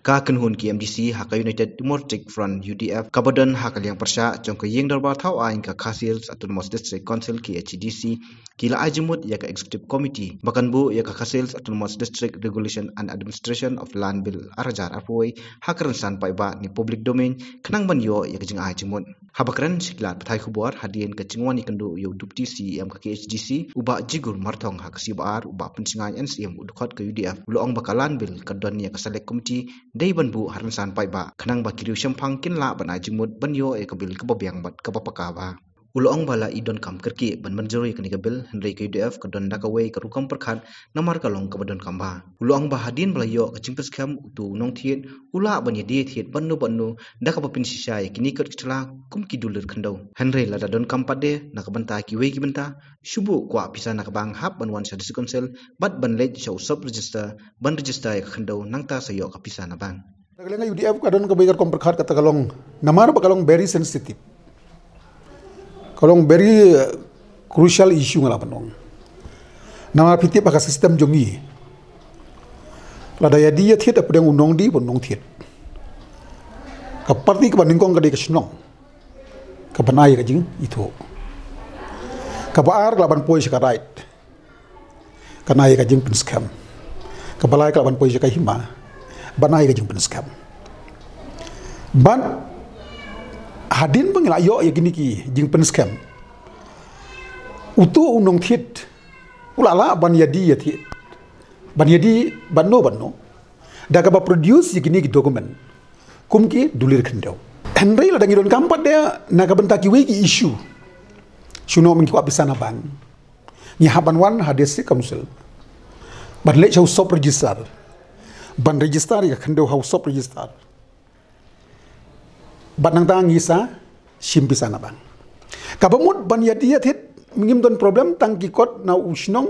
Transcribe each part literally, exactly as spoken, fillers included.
Ka kynhun ki M D C ha ka United Democratic Front, U D F, kaba don ha ka liang pyrshah jong ka Ïing Dorbar Thaw Aiñ ka Khasi Hills Autonomous District Council, K H A D C, ki la ai jingmut ïa ka Executive Committee ba kan buh ïa ka Khasi Hills Autonomous District Regulation and Administration of Land Bill ar hajar arphew wei ha ka rynsan paidbah ne public domain, khnang ban ïoh ïa ka jingai jingmut. Haba kren sha ki lad pathai khubor hadien ka jingwan ïakynduh ïa u Deputy C E M ka K H A D C, u Bah Jigur Marthong, ha ka sngi ba ar, u Bah Pynsngew N C M, u dkhot ka U D F, u la ong ba ka Land Bill ka don ïa ka Select Committee dei ban buh ha rynsan paidbah, khnang ba ki riew shemphang kin lah ban ai jingmut ban ïoh ïa ka bill kaba biang bad kaba paka bha. U la ong ba la i donkam kyrkieh ban mynjur ïa kane ka bill, hynrei ka U D F ka don da kawei ka rukom pyrkhat, namar ka long kaba donkam bha. U la ong ba hadien ba la ïoh ka jingpynskhem, uto u nongthied u lah ban ïadie thied bad no bad no da kaba pynshisha ïa kine ki kot ki jylla kum ki dulir khyndew. Hynrei lada donkam pat de na ka bynta kiwei ki bynta, shu buh kwah pisa na ka bank hap ban wan sha District Council bad ban leit sha u sub register ban register ïa ka khyndew, nangta sa ïoh ka pisa na bank. Ka liang U D F ka don kawei ka rukom pyrkhat, kata ka long, namar ba ka long very sensitive, ka long very, uh, crucial issue, nga lah ban ong. Namar phi tip ba ka system jong ngi, lada ïadie ïathied, hapdeng u nongdie bad u nongthied, ka party kaba nyngkong ka dei ka shnong, ka ban ai ka jingithuh. Kaba ar ka lah ban poi sha ka raid, ka ban ai ka jingpynskhem. Kaba lai ka lah ban poi sha ka hima, ka ban ai ka jingpynskhem. Bad hadien ba ngi la ïoh ïa kine ki jingpynskhem, uto u nongthied u lah lah ban ïadie ïathied, ban ïadie bad no bad no da kaba produce ïa kine ki document kum ki dulir khyndew. Hynrei lada ngi donkam pat de na ka bynta kiwei ki issue, shu noh mynta kwah pisa na bank, ngi hap ban wan ha District Council, ban leit sha u sub register, ban register ïa ka khyndew ha u sub register, bad nangta ngi sa shim pisa na bank. Kaba mut ban ïadie ïathied, ngim don problem, tang ki kot na u shnong,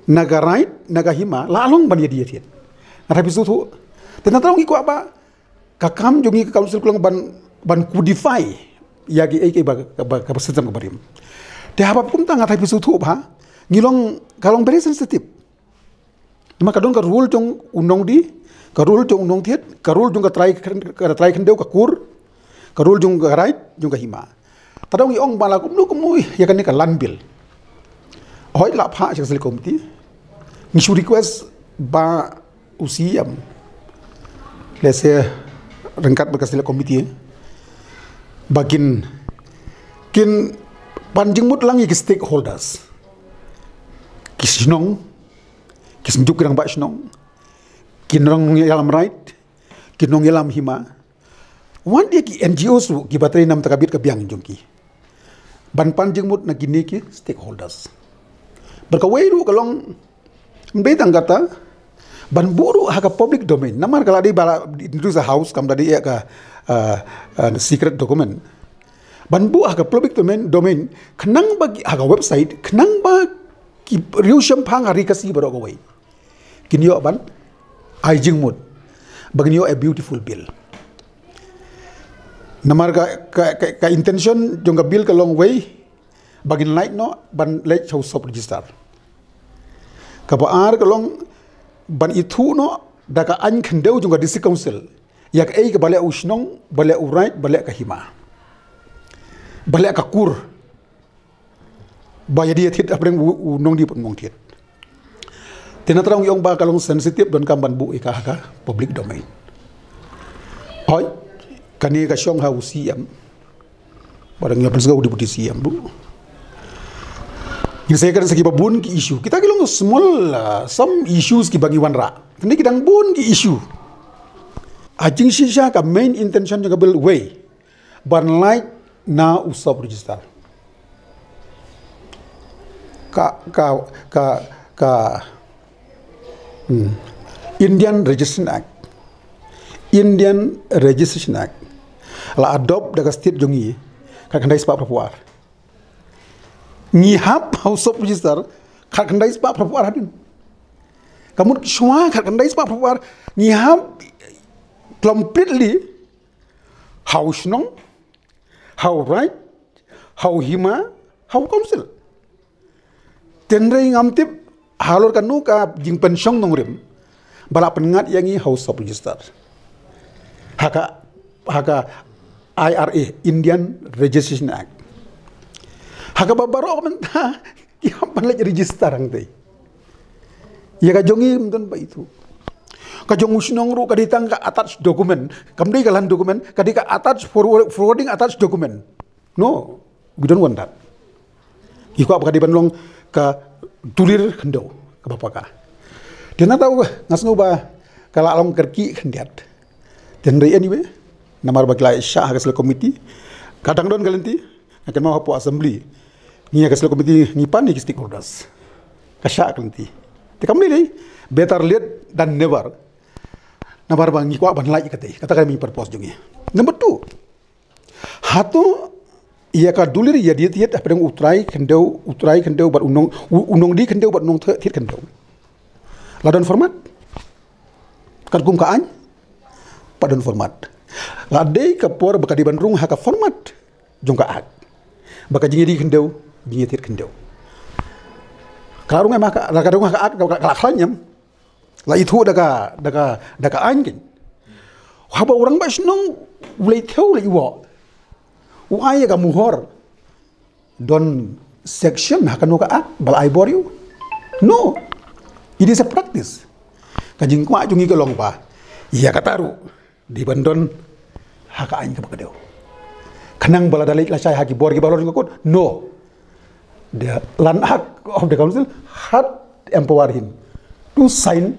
na ka raid, na ka hima, la long ban ïadie ïathied. Nga tharai phi sngewthuh. Te nangta ngi kwah ba ka kam jong ngi ka council ka long ban, ban codify ïa kiei kiei ba, ba, kaba system kaba rim. Te haba kumta nga tharai phi sngewthuh ba ngi long, ka long very sensitive. Namar ka don ka rule jong u nongdie, ka rule jong u nongthied, ka rule jong ka trai, ka trai khyndew, ka kur, ka rule jong ka raid, jong ka hima. Te ngi ong ba la kumno kumno ïa kane ka Land Bill, hooid la phah sha ka Select Committee. Ngi shu request ba u C E M, lehse ryngkat bad ka Select Committee, ba kin, kin pan jingmut lang ïa ki stakeholders, ki shnong, ki synjuk ki rangbah shnong, ki nongïalam raid, ki nongïalam hima, wat ïa ki N G Os ruh kiba trei na ka bynta ka bit ka biang jong ki, ban pan jingmut na kine ki stakeholders. Bad kawei ruh ka long, ym dei tang kata, ban buh ruh ha ka public domain, namar ka la dei ba la introduce ha House, kam da dei ïa ka, uh, uh, secret document. Ban buh ha ka public domain, domain, khnang ba ki, ha ka website, khnang ba ki riew shemphang ha Ri Khasi baroh kawei kin ïoh ban ai jingmut ba kin ïoh a beautiful bill. Namar ka, ka, ka, ka intention jong ka bill ka long wei, ba kin lait noh ban leit sha u sub register. Kaba ar ka long ban ithuh noh da ka aiñ khyndew jong ka District Council ïa kaei kaba leh u shnong, ba leh u raid, ba leh ka hima, ba leh ka kur, ba ïadie ïathied hapdeng u, u nongdie bad u nongthied. Te nangta ngi ong ba ka long sensitive, donkam ban buh ïa ka ha ka public domain. Hooid, kane ka shong ha u C E M, ba dang ïa pynsngew u Deputy C E M ruh. Ngin sa ïakren sa kiba bun ki issue. Kita ki long small, uh, some issues kiba ngi wanrah. Tang ki dang bun ki issue. Ha jingshisha ka main intention jong ka bill wei, ban lait na u sub register. Ka, ka, ka, ka, hmm. Indian Registration Act. Indian Registration Act la adopt da ka state jong ngi khatkhyndai spah phraphew ar. Ngi hap ha u sub register khatkhyndai spah phraphew ar hadien. Ka mut shuwa khatkhyndai spah phraphew ar ngi hap completely ha u shnong, ha u raid, ha u hima, ha u council. Hynrei ngam tip halor kano ka jingpynshong nongrim, ba la pynngat ïa ngi ha u sub register. Ha ka, ha ka I R A, Indian Registration Act. Ha kaba baroh mynta ki hap ban leit register hangtei. Ïa ka jong ngi ym don ba ithuh. Ka jong u shnong ruh ka dei tang ka attached document. Kam dei ka land document, ka dei ka attached forward, forwarding attached document. No, we don't want that. Ngi kwah ba ka dei ban long ka dulir khyndew kaba paka. Te na tau nga sngew ba ka la long kyrkieh khyndiat. Te hynrei anyway, namar ba ki la shah ha ka select committee, ka dang don ka lynti, nga kynmaw hapoh assembly, ngi ha ka select committee ngi pan ïa ki stakeholders. Ka shah ka lynti. Te kam lei lei, better late than never. Namar ba ngi kwah ban lait ïa katei, kata ka dei main purpose jong ngi. Number two, hato ïa ka dulir ïa die thied hapdeng u trai khyndew, u trai khyndew bad u nong, u, u nongdie khyndew bad u nongthied khyndew la don format? Katkum ka aiñ pat don format. La dei ka por ba ka dei ban rung ha ka format jong ka Act, ba ka jingïadie khyndew, jingïathied khyndew. Ka la rung em ha ka, la ka rung ha ka Act, ka la, ka la khlaiñ em. La ithuh da ka, da ka, da ka aiñ kein. Haba u rangbah shnong u leit thew leit wah, u ai ïa ka muhor, don section ha kano ka Act ba la ai bor ïa u? No. It is a practice. Ka jingkwah jong ngi ka long ba ïa kata ruh dei ban don ha ka aiñ kaba kdew. Khnang ba lada leit lashai ha ki bor kiba halor jong ka kot, no. The Land Act of the Council had empower him to sign,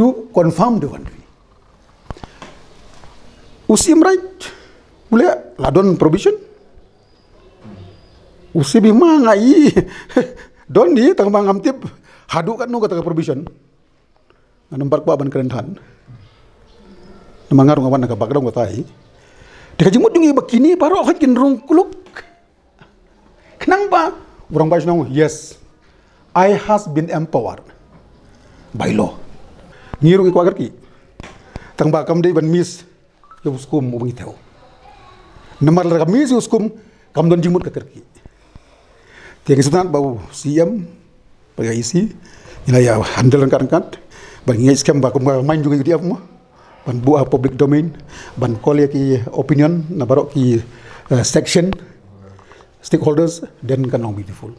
to confirm the boundary. U Syiem Raij u leh, la don provision. U Syiem Bhima nga i don hi, tang ba ngam tip haduh katno kata ka provision. Nga namar kwah ban kren than. Namar nga ruh nga wan na ka background kata hi. Te ka jingmut jong ngi ba kine baroh hi kin rung kluk. Khnang ba u rangbah shnong, yes, I has been empowered by law. Ngi ruh ngi kwah kyrkieh. Tang ba kam dei ban miss ïa u skum uba ngi thew. Namar lada ka miss ïa u skum, kam don jingmut ka kyrkieh. Te ngi sngewtynnat ba u C M bad ka E C ngi la ïa handle ryngkat ryngkat. Bad ngi ngeit skhem ba kum ka main jong ngi U D F mo, ban buh ha public domain, ban call ïa ki opinion na baroh ki, eh, section, stakeholders, then kan long beautiful.